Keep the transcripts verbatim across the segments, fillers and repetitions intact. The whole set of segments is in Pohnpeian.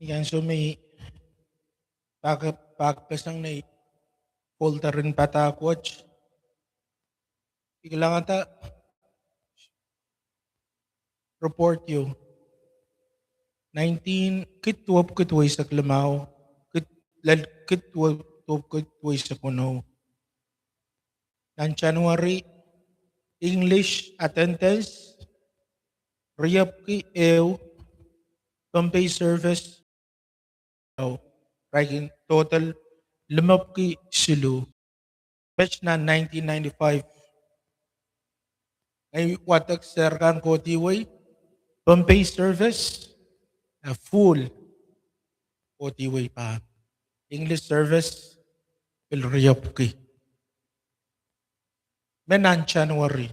Ni ansou me I pak, pak peseng nei folder en padahk wet, I kilangada report ieu. Nineteen, kid duwepwiki duweisek limau, kid, lel kid duwe-, duwepwiki duweisek weneu. Nan January, English attendance, riepwiki ehu, Pohnpei service, oh, riepwiki total limepwiki siluh. Page nan nineteen ninety-five. Ngehi wadek serkan kohdiwei, Pohnpei service, a full kohdiwei pahn. English service, pil riepwiki. Me nan January,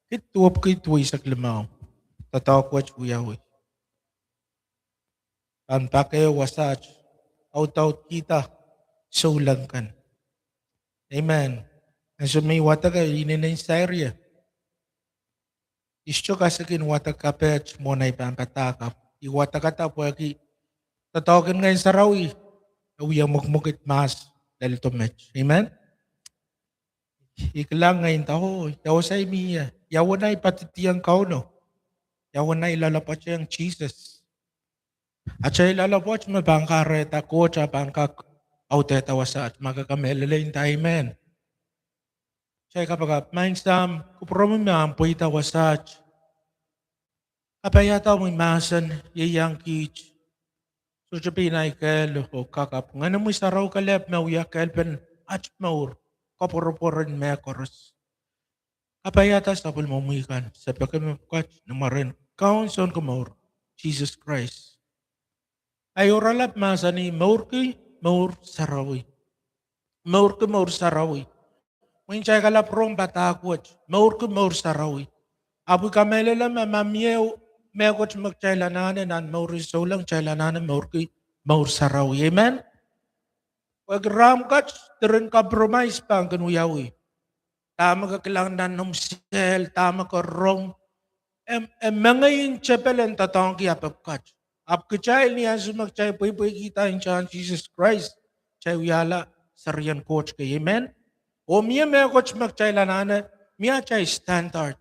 kid duwepwiki duweisek limau, doadoahk wet wiawi. Pahn pak ehu wasaht, audaudkihda souleng kan. Amen. Ansou me I wadek, I inenen sairie. I sohte kasik en wadek kapeht mwohn ei pahn padahk ahpw I wadekada pwehki doadoahk en Ngehn Sarawi e wia mwekmwekid mahs lel doadoahk met. Amen. I kilang ngehi nda, oh, ia wasa I mie, ia uwen ei padahkihong Kauno, ia uwen ei loalopwoatehng Sises. Atail loalopwoat me pahn kahrehda Koht a pahn kak audehda wasaht, ma ke kamehlele nda amen. Kitail kapakap. Maing Sahm, kupwuromwi me ahmw pweida wasaht. Kapaiada omwi mahsen, ieiang kiht. Sohte pein ei kehl oh kakapw. Ngenomwi Sarawi kelehpw me wia kehlpen at mour, koapworopwor en mehkoaros. Kapaiada sapwellimomwi kan, se peki mepwukat, ni mwaren Kaun Sounkomour, Sises Krais. Ei oaralap mahsanih, mourki mour sarawi. Mourki mour sarawi. Mwein kitail kalap rong padahk wet, mourki mour sarawi. Ahpw I kamehlele me ma mie ehu mehkot me kitail anahne nan mour en souleng, kitail anahne mourki mour sarawi. Amen. Pwehki rahn kat, diren compromise pahn kin wiawi. Dahme ke kilang nan omw sehl, dahme ke rong, e, e mengei en tepel en doadoahngki apep kat. Ahpw kitail ni ansou me kitail pweipweikihda ntahn Sises Krais, kitail wiahla serien Koht kei. Amen. Oh mie mehkot me kitail anahne, mie atail standard.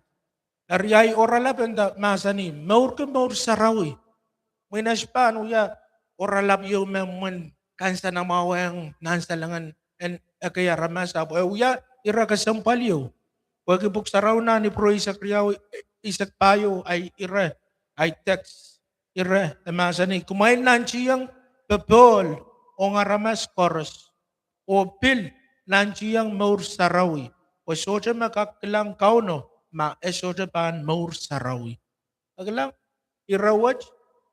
Eri ei oaralap e nda mahsanih, mourki mour sarawi. Mwein e sohte pahn wia oaralap ieu me mwein kansenamwahu ong nan salengen en ekei aramas, ahpw e wia ire kesempwal ieu. Pwehki pwuhk sarawi nan Ipru eisek riau, eisek pahieu, ei ire, ei text ire, e mahsanih, kumwail nantihong popohl ong aramas koaros, oh pil nantihong mour sarawi, pwe sohte me kak kilang Kauno ma e sohte pahn mour sarawi. Kilang, ire wet,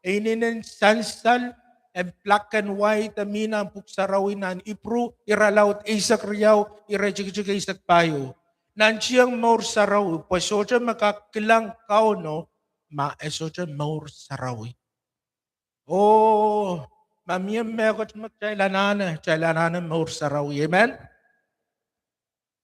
e inenen sansal, e black and white, e mih nan pwuhk sarawi nan Ipru, irelaud eisek riau, iretikitik eisek pahieu. Nantihong mour sarawi, pwe sohte me kak kilang Kauno ma e sohte mour sarawi. Oh, ma mie mehkot me kitail anahne, kitail anahne mour sarawi. Amen.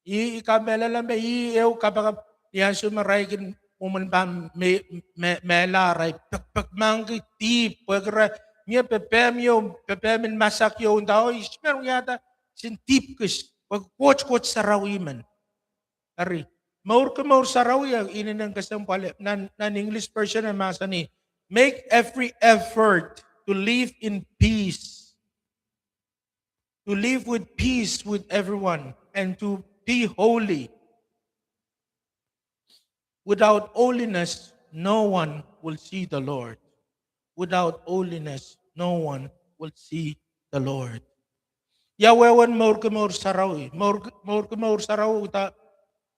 I, I kamehlele me ih ehu kapakap ni ansou me irail kin mwomwen pahn me, me, mehla, irail pekpekmahkki dihp, pwehki irail mie pepehm ieu, pepehm en masak ieu, nda oh I sohte men wiahda kisin dihp kis, pwehki Koht, Koht sarawi men. Eri, mourki mour sarawi e inenen kesempwal, nan, nan English version e mahsanih, make every effort to live in peace, to live with peace with everyone, and to be holy. Without holiness, no one will see the Lord. Without holiness, no one will see the Lord. Ia wehwehn mourki mour sarawi? Mourki, mourki mour sarawi, uhdahn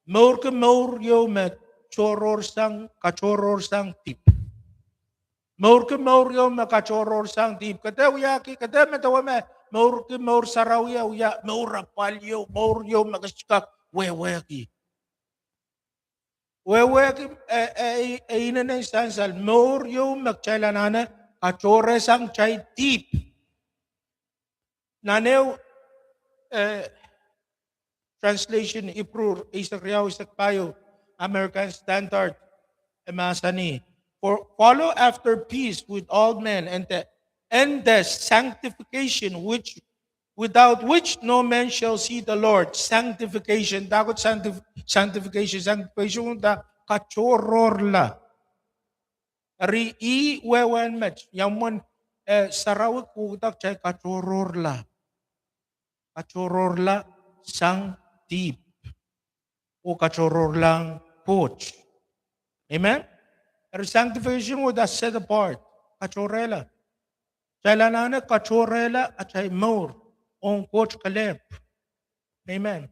mourki mour ieu me tohrohrsang, katohrohrsang dihp. Mourki mour ieu me katohrohrsang dihp. Ke dehr wiahki, ke dehr medewe me mourki mour sarawi e wia mour apwal ieu, mour ieu me ke sohte kak wehwehki. Wehwehki, e, e, e inenen sansal, mour ieu me kitail anahne katohrehsang kitail dihp. Nan ehu, eh, translation, Ipru eisek riau, eisek pahieu, American Standard, e mahsanih, for follow after peace with all men and the, and the sanctification which without which no man shall see the Lord. Sanctification, dahkot sanctif-, sanctification, sanctification, da katohrohrla. Eri ih wehwehn met, ia mwomwen, eh, sarawi kohkihda kitail katohrohrla. Katohrohrla sang dihp. Oh katohrohrlahng Koht. Amen. Eri sanctification oh da set apart. Katohrehla. Kitail anahne katohrehla atail mour ong Koht kelehpw. Amen.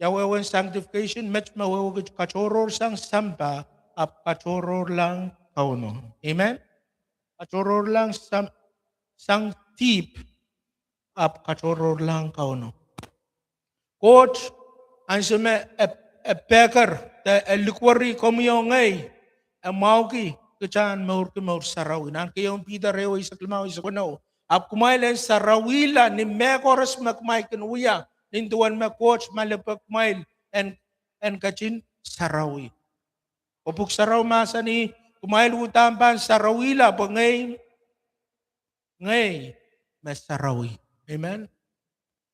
Ia wehwehn sanctification? Met me wehwehki katohrohr sang sampah, ahpw katohrohrlahng Kauno. Amen. Katohrohrlahng sang, sang dihp, ahpw katohrohrlahng Kauno. Koht, ansou me e, e pehker, de e likwerih komwi oh ngehi, e mwahuki kitail en mourki mour sarawi. Nan keieun Piter ehu eisek limau, eisek weneu. Ahpw kumwail en sarawihla ni mehkoaros me kumwail kin wia, nin duwen me Koht malipwe kumwail en, en ketin sarawi. Oh Pwuhk Sarawi mahsanih, kumwail uhdahn pahn sarawihla pwe ngehi, ngehi me sarawi. Amen.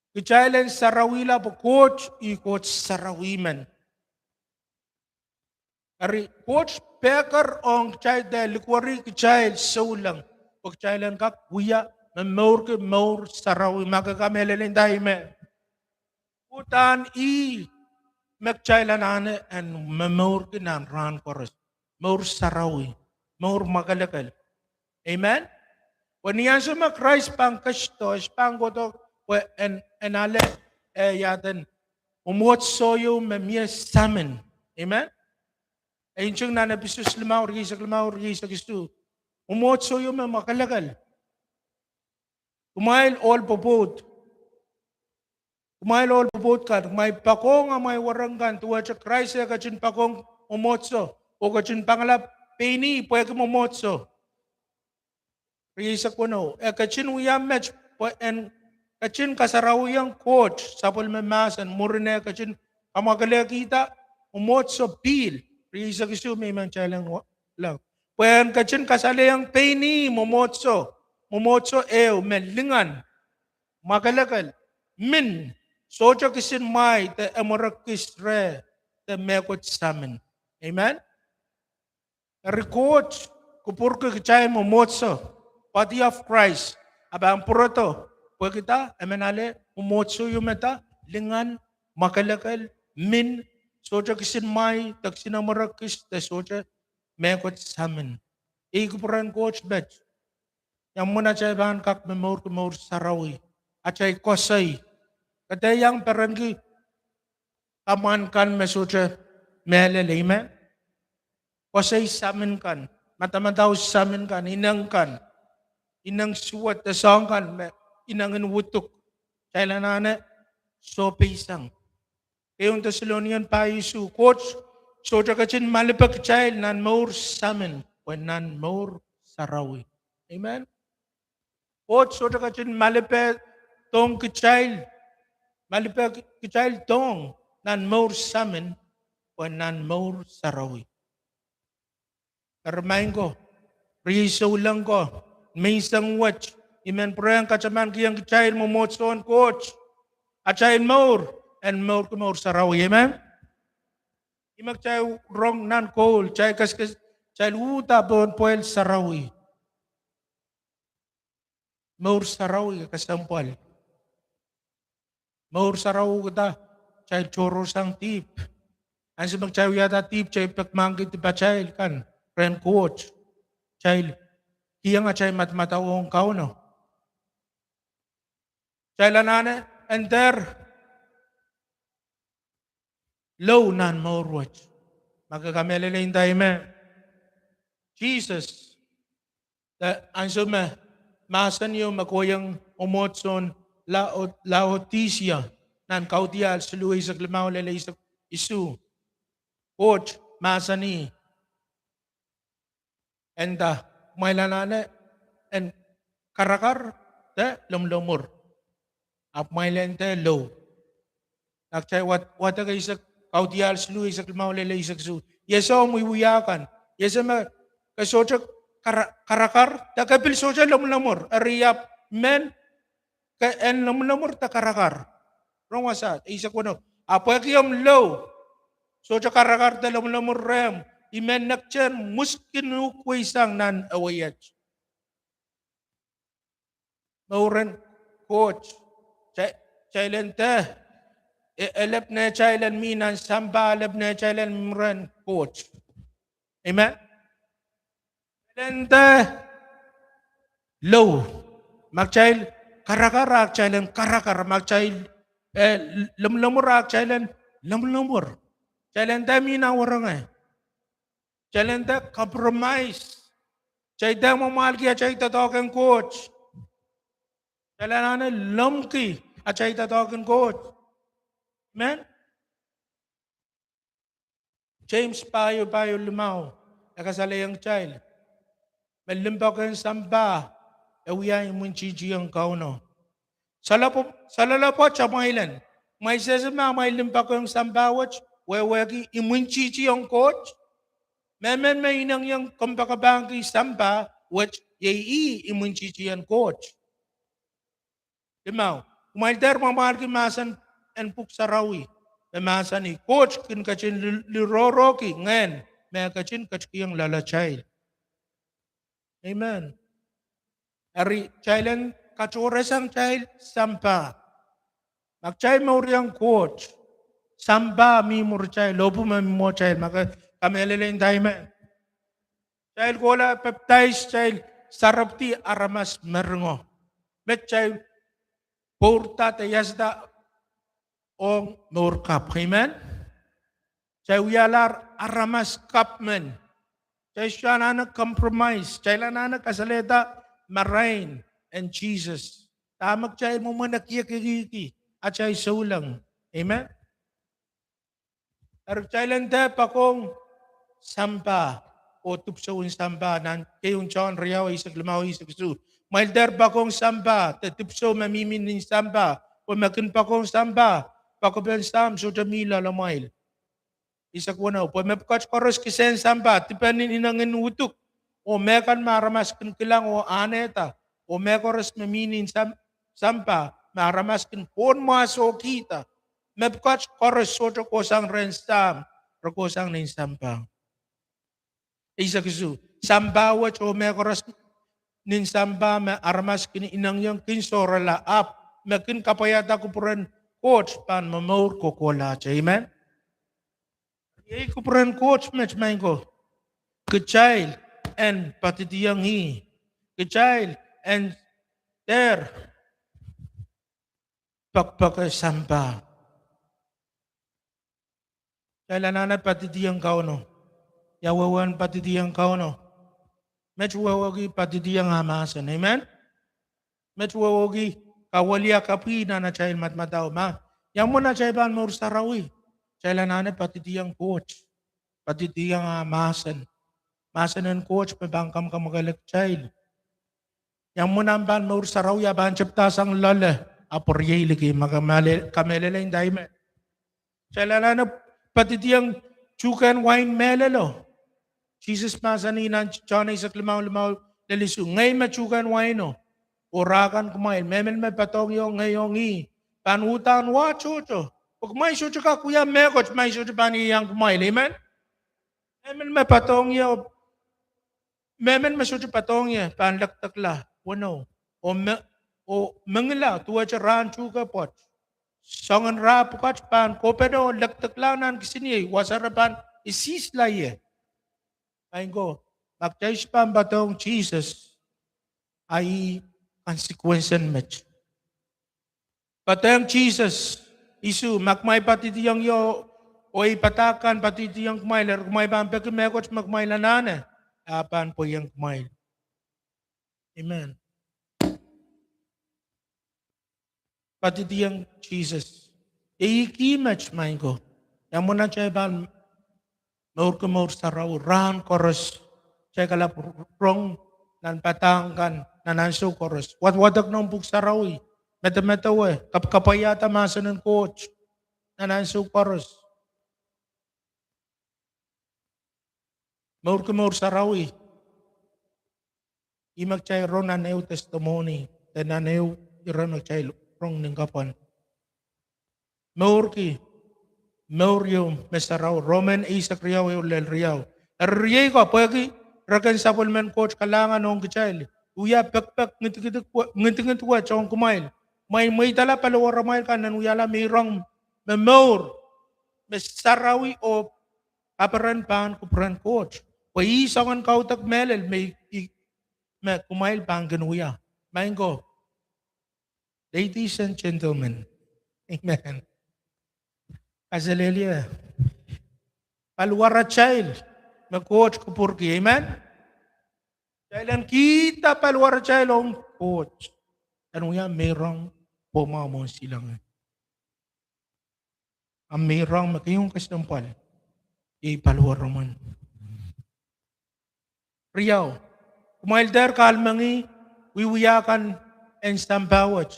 Kitail en sarawihla pwe Koht, ih Koht sarawi men. Eri Koht pehker ong kitail de likwerih kitail souleng, pwe kitail en kak wia me mourki mour sarawi. Ma ke kamehlele, nda amen. Uhdahn ih me kitail anahne en momourki nan rahn koaros. Mour sarawi. Mour mwakelekel. Amen. Pwe ni ansou me Krais pahn ketido, e sohte pahn kohdo pwe en, en ale, eh, iaden, mwomwohdiso ieu me mie samin. Amen. E nting nan Episos limau, rieisek limau, rieisek isuh. Mwomwohdiso ieu me mwakelekel. Kumwail ohl pwopwoud. Kumwail ohl pwopwoud kan, kumwail poakohng amwail werek kan, duwehte Krais e ketin poakohng mwomwohdiso, oh ketin pangala pein ih pwehki mwomwohdiso. Rieisek weneu, e ketin wia met pwe en ketin kasarawihong Koht sapwellime mahsen, mwurin e ketin kamwakelehkihda mwomwohdiso pihl. Rieisek isuh me I men kitail en wa-, leng. Pwe en ketin kasalehiong pein ih mwomwohdiso, mwomwohdiso ehu me lingan, mwakelekel, min, sohte kisin mwahi de imwirek kis reh de mehkot samin. Amen. Eri Koht kupwurki kitail mwomwohdiso, body of Christ, e pahn pwurodo pwehkida, e men ale mwomwohdiso ieu me da, lingan, mwakelekel, min, sohte kisin mwahi de kisin imwirek kis de sohte mehkot samin. Ih kupwuren Koht met. Ia mwomwen atail pahn kak momourki mour sarawi? Atail koasoi. Ke dehr iang perenki kamwan kan me sohte mehlel, amen. Koasoi samin kan, madamadau samin kan, ineng kan, ineng suwed de soahng kan me ineng en uduk, kitail anahne sohpeisang. Keieun Deselonikans pahisou, Koht sohte ketin malipe kitail nan mour samin, pwe nan mour sarawi. Amen. Koht sohte ketin malipe dohng kitail, malipe kitail dohng nan mour samin, pwe nan mour sarawi. Eri maing ko, riei souleng ko, menseng wet, I men pwurehng katamankihong kitail mwomwohdisohn Koht, atail mour en mourki mour sarawi, amen. Ih me kitail rong nan koul, kitail kes-, kes-, kitail uhda pohn pwehl sarawi. Mour sarawi kesempwal. Mour sarawi kihda, kitail tohrohrsang dihp. Ansou me kitail wiahda dihp, kitail pekmahkki dipatail kan rehn Koht. Kitail kihong atail madamadau ong Kauno. Kitail anahne en dehr lou nan mour wet. Ma ke kamehlele, nda amen. Sises, de ansou me mahsen ieu me kohiong mwomwohdisohn Lao-, Laodisia, nan Kaudiahl siluh eisek limau lel eisek isuh, Koht mahsanih, e nda, kumwail anahne en karakar de lomwlomwur, ahpw kumwail en dehr lou. Nah kitail wad-, wadek eisek, Kaudiahl siluh eisek limau lel eisek isuh. Ia soahng wiewia kan? Ia soahng me ke sohte kara-, karakar, de ke pil sohte lemwulemwur. Eri ahpw men ke en lemwulemwur de karakar. Rong wasa, eisek weneu. A pwehki omw lou sohte karakar de lemwulemwur rehmw, I men nekten mwuskin uhk weisang nan ewe iet. Mouren Koht. Kitail, kitail en dehr, e, elep nehtail en mi nan sampah, elep nehtail en mouren Koht. Amen. Kitail en dehr lou. Ma kitail karakar, a kitail en karakar. Ma kitail, eh, lemwulemwur, a kitail en lemwulemwur. Kitail en dehr mi nan werenge. Kitail en dehr compromise. Kitail dehr mwamwahlki atail doadoahk ong Koht. Kitail anahne lomwki atail doadoahk ong Koht. Amen. James pahieu, pahieu limau, e kasalehiong kitail me limpoaken sampah e wia imwintihti ong Kauno. Salopo-, saloalopwoat amwail en. Mwein sehse ma amwail limpoaken sampah wet wehwehki imwintihti ong Koht. Mehmen me inengieng kompoakepahngki sampah wet, iei ih imwintihti en Koht. Limau, kumwail dehr mwamwahlki mahsen en Pwuhk Sarawi, me mahsanih, Koht kin ketin li-, lirohrohki ngehn me ketin ketikihong loalatail. Amen. Eri, kitail en katohrehsang atail sampah. Ma kitail mouriong Koht, sampah mi mwuritail, lohpwu me mi mwohtail, ma ke kamehlele nda I men. Kitail kohla pepdais, kitail sarepdi aramas meringo. Me kitail pwourda de iasada ong mour kapw. Amen. Kitail wialahr aramas kapw men. Kitail sohte anahne compromise. Kitail anahne kasalehda marain en Sises. Dahme kitail mwomwen ekiekieki atail souleng. Amen. Eri kitail en dehr poakohng sampah oh dipwisou en sampah nan keieun Sohn riau eisek limau, eisek isuh. Kumwail dehr poakohng sampah de dipwisou me mihmi nin sampah. Pwe me kin poakohng sampah, poakepen Sahm sohte mi loalamwail. Eisek weneu, pwe mepwukat koaros kisehn sampah, dipen inengin uduk, oh mehkan me aramas kin kilang oh ahnehda, oh mehkoaros me mi nin sam-, sampah me aramas kin pohnmwahsohkihda, mepwukat koaros sohte kohsang rehn Sahm, re kohsang nin sampah. Eisek isuh, sampah wet oh mehkoaros nin sampah me aramas kin inengieng kin sohrala, ahpw me kin kapwaiada kupwuren Koht pahn momour kohkohlahte. Amen. Iei kupwuren Koht met, maing ko. Kitail en poadidiong ih. Kitail en dehr poakpoake sampah. Kitail anahne poadidiong Kauno. Ia wehwehn poadidiong Kauno? Met wehwehki poadidiong ah mahsen. Amen. Met wehwehki kaweliakapwih nan atail madamadau ma ia mwomwen atail pahn mour sarawi, kitail anahne poadidiong Koht, poadidiong ah mahsen. Mahsen en Koht me pahn kamwakamwakele kitail. Ia mwomwen ahmw pahn mour sarawi, a pahn tepdasang loale, ahpw riei liki, ma kamehlele nda I men. Kitail anahne poadidiong tuhkehn wain mehlelo. Sises mahsanih nan Sohn eisek limau, limau lel isuh, Ngehi me tuhkehn waino, oh rah kan kumwail. Mehmen me poadohng ie oh ngehi ong ih, pahn uhdahn wah tohto, pwe kumwail sohte kak wia mehkot ma I sohte pahn ieiang kumwail. Amen. Mehmen me poadohng ie, mehmen me sohte poadohng ie pahn lekdekla weneu, oh me-, oh mengila duwehte rahn tuhke pwoat. Soangen rah pwukat pahn kohpene oh lekdekla nan kisiniei, wasa re pahn isihsla ie. Maing ko, ma kitail sohte pahn poadohng Sises, a ih consequence en met. Poadohng Sises, isuh, ma kumwail poadidiong ie, oh ei padahk kan poadidiong kumwail, eri kumwail pahn peki mehkot me kumwail anahne, a pahn pweiong kumwail. Amen. Poadidiong Sises. Iei kih met, maing ko. Ia mwomwen atail pahn mourki mour sarawi rahn koaros, kitail kalap rong nan padahk kan nan ansou koaros. Wad-, wadek noumw Pwuhk Sarawi, medemedewe, kapwaiada mahsen en Koht nan ansou koaros. Mourki mour sarawi. Ih me kitail rong nan ehu testimony, de nan ehu ire me kitail rong nin kapwan. Mourki mour ieu me sarawi. Roman eisek riau ehu lel riau. Eri riei ko, pwehki re kin sapwellimen Koht kalahngan ong kitail, wia pekpek ngidingid wet ong kumwail. Mwein mweidala paliwaramwail kan en wiahla meirong me mour, me sarawi oh kaperen pahn kupwuren Koht. Pwe ih soangen kaudok mehlel me, me kumwail pahn kin wia. Maing ko, ladies and gentlemen. Amen. Kaselehlie. Paliwaratail me Koht kupwurki. Amen. Kitail en kihda paliwaratail ong Koht en wia meirong pwomwahu mwohn silangih. A meirong me keieu kesempwal, iei paliwaromwen. Riau, kumwail dehr kahlemengih wiewia kan en sampah wet,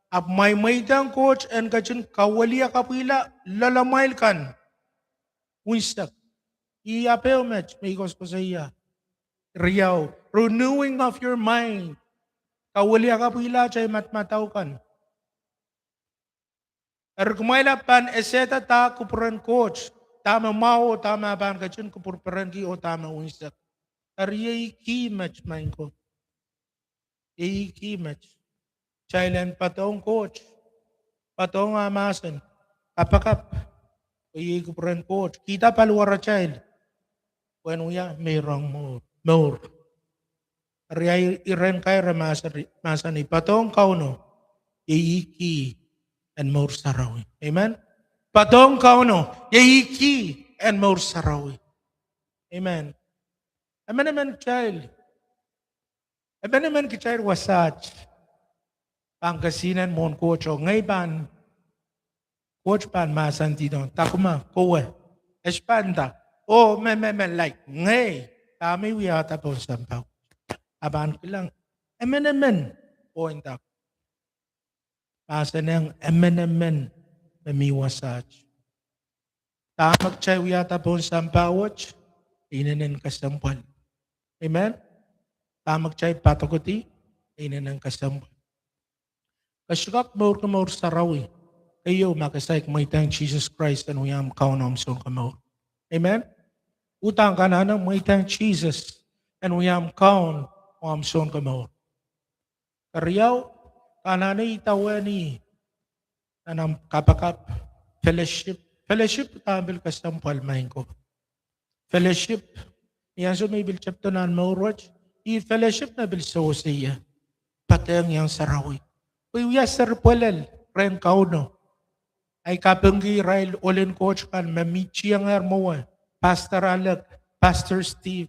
ahpw mweimweidehng Koht en ketin kaweliakapwihla loalamwail kan unsek. Ih ape met me I koasokoasoia. Riau, renewing of your mind. Kaweliakapwihla atail madamadau kan. Eri kumwail ahpw pahn esehda dahme kupwuren Koht, dahme mwahu oh dahme e pahn ketin kupwurperenki oh dahme unsek. Eri iei kih met, maing ko. Iei kih met. Kitail en poadohng Koht, poadohng ah mahsen, kapakap, oh iei kupwuren Koht, kihda paliwaratail pwehn wia meirong mour. Eri iren kair e mahsanih, poadohng Kauno, iei kih en mour sarawi. Amen. Poadohng Kauno, iei kih en mour sarawi. Amen. Emenemen kitail, emenemen kitail wasaht pahn kesihnen mwohn Koht oh ngehi pahn, Koht pahn mahsanihdohng, dakuma, kowe, e sohte pahn nda, oh me, me, me, like, ngehi, dahme I wiahda pohn sampah wet. A pahn kilang emenemen, oh nda, mahsenehng emenemen me mi wasaht. Dahme kitail wiahda pohn sampah wet, e inenen kesempwal. Amen. Dahme kitail padokedi, e inenen kesempwal. Ke sohte kak mourki mour sarawi keieu ma ke saik mweidehng Sises Krais en wia omw Kaun, omw Sounkomour. Amen. Uhdahn ke anahne mweidehng Sises en wia omw Kaun oh omw Sounkomour. Keriau, ke anahne idawehn ih nan omw kapakap, fellowship. Fellowship dahme pil kesempwal, maing ko. Fellowship, ni ansou me I pil tepdo nan mour wet, ih fellowship me pil sewese ie, patehng iang sarawi, pwe I wia seripwelel rehn Kauno. Ahi kapingki irail ohl en Koht kan me mi tiengehr mwowe, Pastor Alec, Pastor Steve,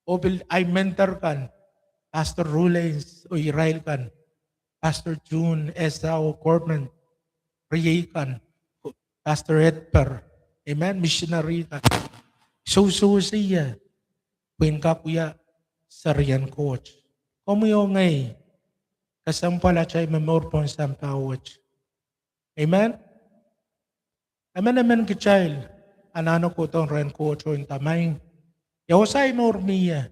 oh pil ahi mentor kan, Pastor Rulens oh irail kan, Pastor June, Esau, Corbin, riei kan, Pastor Edper, amen, missionary kan. Sewesewese ie pwe en kak wia serien Koht. Komwi oh ngehi, kesempwal atail momour pohn sampah wet. Amen. Emenemen kitail anahne kohdohng rehn Koht oh nda, maing, ia wasa ahi mour mie?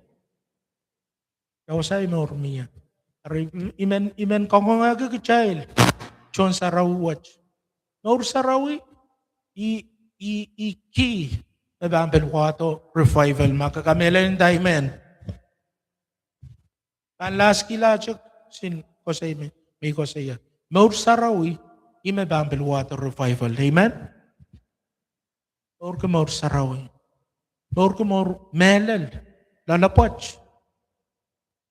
Ia wasa ahi mour mie? Eri I men, I men kongongehki kitail tohn sarawi wet. Mour sarawi, ih, ih, ih kih me pahn pil wahdo revival. Ma ke kamehlele nda amen. Pahn laskihla ahte kisin koasoi me, me I koasoia. Mour sarawi, ih me pahn pil wahdo revival. Amen. Mourki mour sarawi. Mourki mour mehlel, loalopwoat.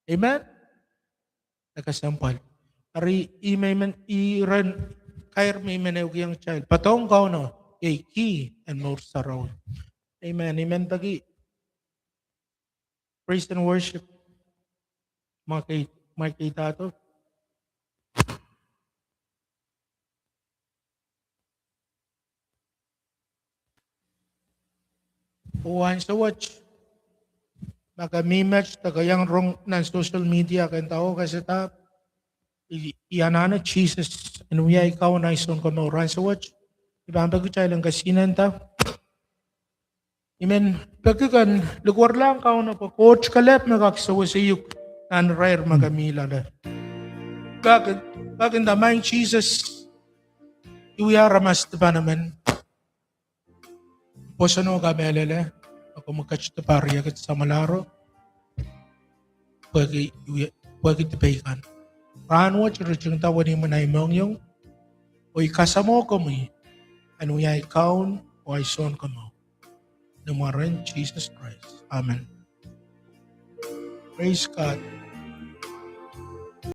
Amen. E kesempwal. Eri I men, I men, iren kair me I men ehukihong kitail, poadohng Kauno, iei kih en mour sarawi. Amen. I men peki praise and worship. Mwein ke, mwein ke idahdo. Oh ansou wet, ma ke mihmet de ke iang rong nan social media ke nda oh ke sehda, I, I anahne Sises en wia ahi Kaun oh ahi Sounkomour. Oh ansou wet, I pahn peki kitail en kesihnen nda. I men peki ken likwerlahng Kauno pwe Koht kelehpw me kak sewese uhk. nan irair me ke mih loale. Kak, kak nda, Maing Sises, I wia aramas dipan emen, pwoson oh kamehlele, me komw ketido pahr riekid samwalahro, pwehki, pwehki dipei kan. Rahnwet I ritingada wenihmw en ei mohngiong, oh I kasamwo komwi en wia ei Kaun oh ei Sounkomour. Ni mwaren Sises Krais, amen. Praise God.